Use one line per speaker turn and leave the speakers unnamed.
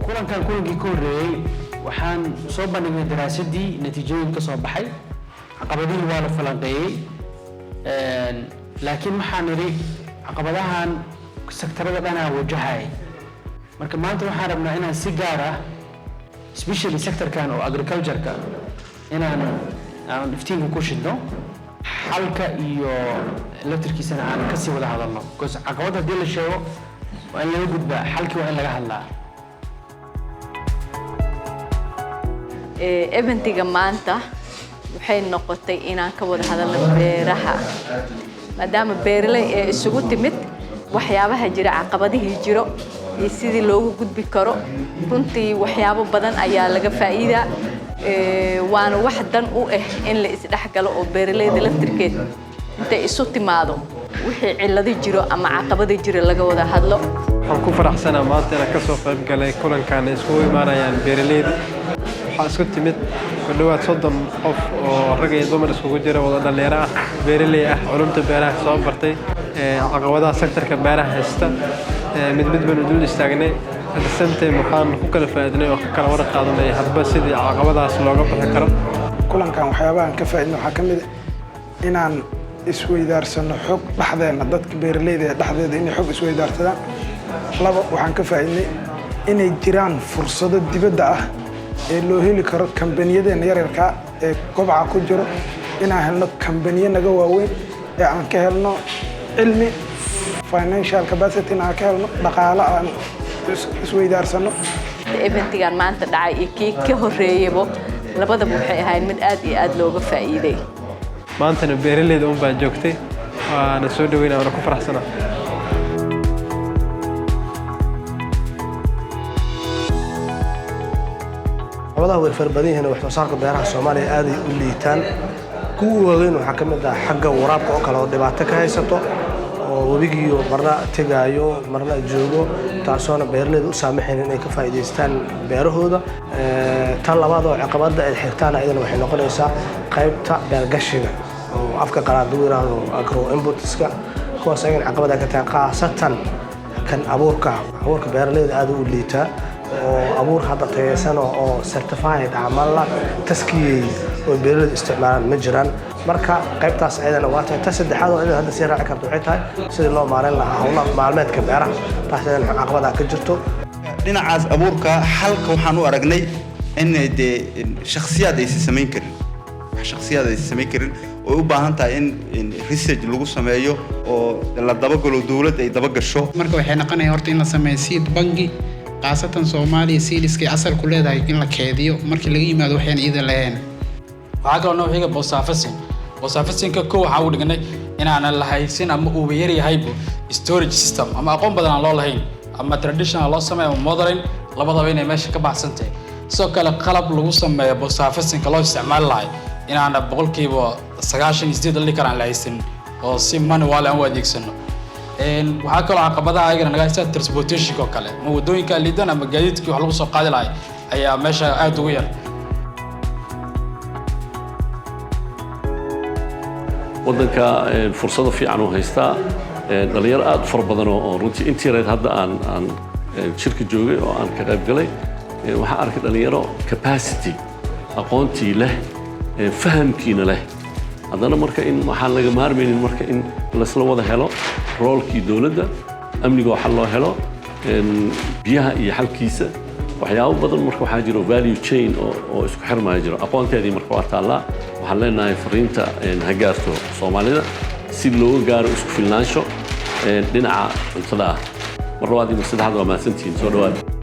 Kulankan kulankii ka horreeyey waxaan soo bandhignay daraasadii, natiijooyin ka soo baxay, caqabadihii waa la falanqeeyey, laakiin waxaan nidhi caqabadahan sektarada dhanaa wajahaya. Marka maanta waxaan rabnaa inaan si gaar ah, especially sectorkan oo agriculture-ka, inaan aan iftiinka ku shidno, xalka iyo laftirkiisana aan kasii wada hadalno, because caqabad haddii la sheego waa in laga gudbaa, xalkii waa in laga hadlaa.
Eventiga maanta waxay noqotay inaan ka wada hadalno beeraha, maadaama beeraley ee isugu timid, waxyaabaha jira, caqabadihii jiro iyo sidii loogu gudbi karo. Runtii waxyaabo badan ayaa laga faa'iidaa, waana wax dan u ah in la isdhexgalo oo beeraleyda laftirkeed intay isu timaado wixii cillado jiro ama caqabado jiro laga wada hadlo.
Waxaan ku faraxsanaa maanta inaan ka soo qayb galay kulankan ay iskugu imaanayaan beeraleyda. Waxaa isku timid ku dhowaad 30 qof oo rag iyo dumar iskugu jira, wada dhallinyaro ah, beeraley ah, culumta beeraha soo bartay, caqabadaha sektorka beeraha haysta mid mid baynu dul istaagnay. At the same time, waxaan ku kala faa'iidnay oo ka kala war qaadanay hadba sidii caqabadahaas looga bixi karo.
Kulankan waxyaabahan ka faa'iidno waxaa ka mid ah inaan isweydaarsano xog dhexdeena, dadka beeraleyda ee dhexdeeda inay xog isweydaarsadaan. Laba, waxaan ka faa'iidnay inay jiraan fursado dibadda ah ee loo heli karo kambaniyadeenna yaryarkaa ee kobca ku jiro, inaan helno kambaniyo naga waaweyn ee aan ka helno cilmi, financial capacity aan ka helno, dhaqaalo aan isweydaarsano.
Eventigan maanta dhacay iyo kii ka horreeyabo, labadaba waxay ahayd mid aad iyo aad looga faa'iiday.
Maantana beeraleyda un baa joogtay, waana soo dhaweynaa, waana ku faraxsanaa.
Caqabadaha way fara badan yihiin. Wax soo saarka beeraha Soomaaliya aaday u liitaan. Kuwa waaweyn waxaa ka mid ah xagga waraabka oo kale oo dhibaato ka haysato, oo webigiiyo marna tegaayo marna joogo, taasoona beeraleyda u saamaxayn inay ka faa'iidaystaan beerahooda. Tan labaad oo caqabadda ay xigtaana iyadana waxay noqonaysaa qaybta beergashiga oo afka qalaad lagu yidhaahdo agro inputska, kuwaas ayagana caqabada ka tahay, khaasatan kan abuurka. Abuurka beeraleyda aad u liitaa, oo abuur hadda tayeysan oo certified ama la taskiyey oo beeraleyda isticmaalaan ma jiraan. Marka qaybtaas ayadana waa tahay. Ta saddexaad oo ayadana hadda sii raaci karto waxay tahay sidii loo maareyn lahaa howlaha maalmeedka beeraha, taas ayadana caqabada ka jirto.
Dhinacaas abuurka xalka waxaan u aragnay in dee shakhsiyaad aysan samayn karin, wax shakhsiyaad aysan samayn karin oo u baahan tahay in research lagu sameeyo oo la dabagalo, dowladda ay dabagasho.
Marka waxay noqonaya horta in la sameeyo seed bangi, khaasatan Soomaaliya seedskay asal ku leedahay in la keediyo markii laga yimaado waxaan iyada lahayn.
Waxaa kaloo noo xiga post-harvesting. Post-harvestingka kow waxaa u dhignay inaanan lahaysin ama uuba yaryahaybo storage system ama aqoon badan aan loo lahayn, ama traditional loo sameeyo ama modern, labadaba inay meesha ka baxsan tahay. Sidoo kale qalab lagu sameeyo post-harvestingka loo isticmaali lahay inaana 98% la dhihi karaan la haysan, oo si manual aan u adeegsano. Waxaa kaloo caqabadaha ayagana naga haysta transportationka oo kale, ama waddooyinka liidan ama gaadiidkii wax lagu soo qaadi lahay ayaa meesha aad ugu yar.
Waddanka fursado fiican uu haystaa, dhalinyaro aad u fara badan oo runtii intii reed hadda aan shirka joogay oo aan ka qayb galay, waxaan arkay dhalinyaro capacity, aqoontii leh, fahamkiina leh. Haddana marka in waxaan laga maarmaynin marka in laisla wada helo roolkii dowladda, amniga oo xal loo helo, biyaha iyo xalkiisa, waxyaabo badan. Marka waxaa jiro value chain oo isku xirmaya jiro. Aqoonteedii marka waa taallaa. Waxaan leenahay fariinta ha gaarto Soomaalida si looga gaaro isku filnaansho dhinaca cuntada ah. Mar labaad iyo mar saddexaad waa mahadsantihiin, soo dhawaada.